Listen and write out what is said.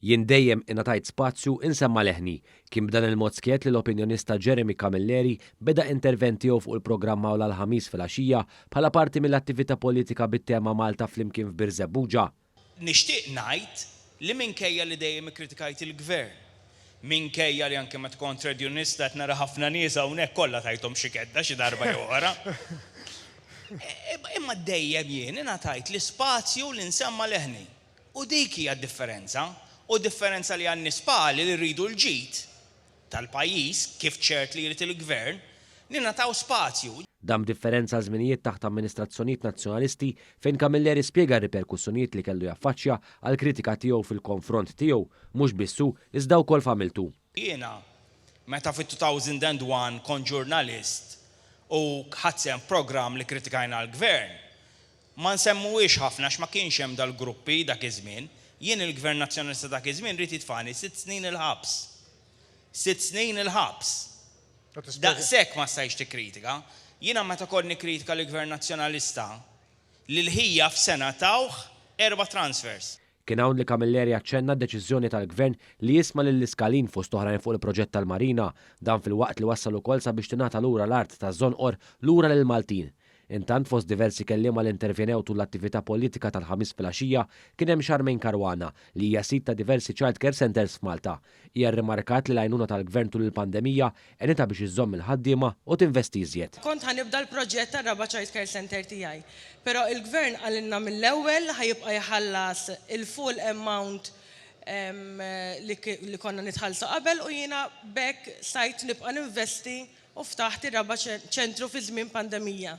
Jien dejjem ingħatajt spazju insemma' leħni. Kien b'dan il-mod skjett li l-opinjonista Jeremy Camilleri beda intervent tiegħu fuq il-programm Awla l-Ħamis filgħaxija bħala parti mill-attività politika bit-tema Malta Flimkien f'Birżebbuġa. Nixtieq ngħid li minkejja li dejjem ikkritikajt il-Gvern, minkejja li anke meta kont trade unionista qed nara ħafna nies hawnhekk kollha tajthom xi kedda xi darba jew oħra. Imma dejjem jien ingħatajt l-ispazju li nsemma' leħni. U dik hija d-differenza. U differenza li għan-nies bħali li rridu l-ġid tal-pajjiż, kif ċert li jrid il-Gvern, ningħataw spazju. Dan b'differenza għal żminijiet taħt amministrazzjonijiet Nazzjonalisti fejn Camilleri spjega r-riperkussjonijiet li kellu jaffaċċja għall-kritika tiegħu fil-konfront tiegħu, mhux biss hu, iżda wkoll familtu. Jiena, meta fit-2001 kont ġurnalist u ħadt sehem f'programm li kkritikajna l-Gvern, ma nsemmuhiex ħafna għax ma kienx hemm dal-gruppi dak iż-żmien, jien il-Gvern Nazzjonalista dak iż-żmien ried jitfagħni 6 snin il-ħabs. 6 snin il-ħabs. Daqshekk ma stajtx tikkritika. Jiena meta kont nikkritika l-Gvern Nazzjonalista, lil ħija f'sena tawh erba' transfers. Kien hawn li Camilleri aċċenna d-deċiżjoni tal-Gvern li jisma' lill-Iskalin fost oħrajn fuq il-proġett tal-Marina, dan filwaqt li wassal ukoll sabiex tingħata lura l-art taż-Żonqor lura lill-Maltin. Intant, fost diversi kelliema li intervjenew tul l-attività politika tal-Ħamis filgħaxija kien hemm Charmaine Caruana, li hija sid ta' diversi child care centers f'Malta. Hija rrimarkat li l-għajnuna tal-Gvern tul il-pandemija għenitha biex iżżomm il-ħaddiema u tinvesti iżjed. Kont ħa nibda l-proġett tar-raba' child care center tiegħi. Però il-Gvern qalilna mill-ewwel ħa jibqa' jħallas il-full amount li konna nitħallsu qabel u jiena b'hekk stajt nibqa' ninvesti u ftaħt ir-raba' ċentru fi żmien pandemija.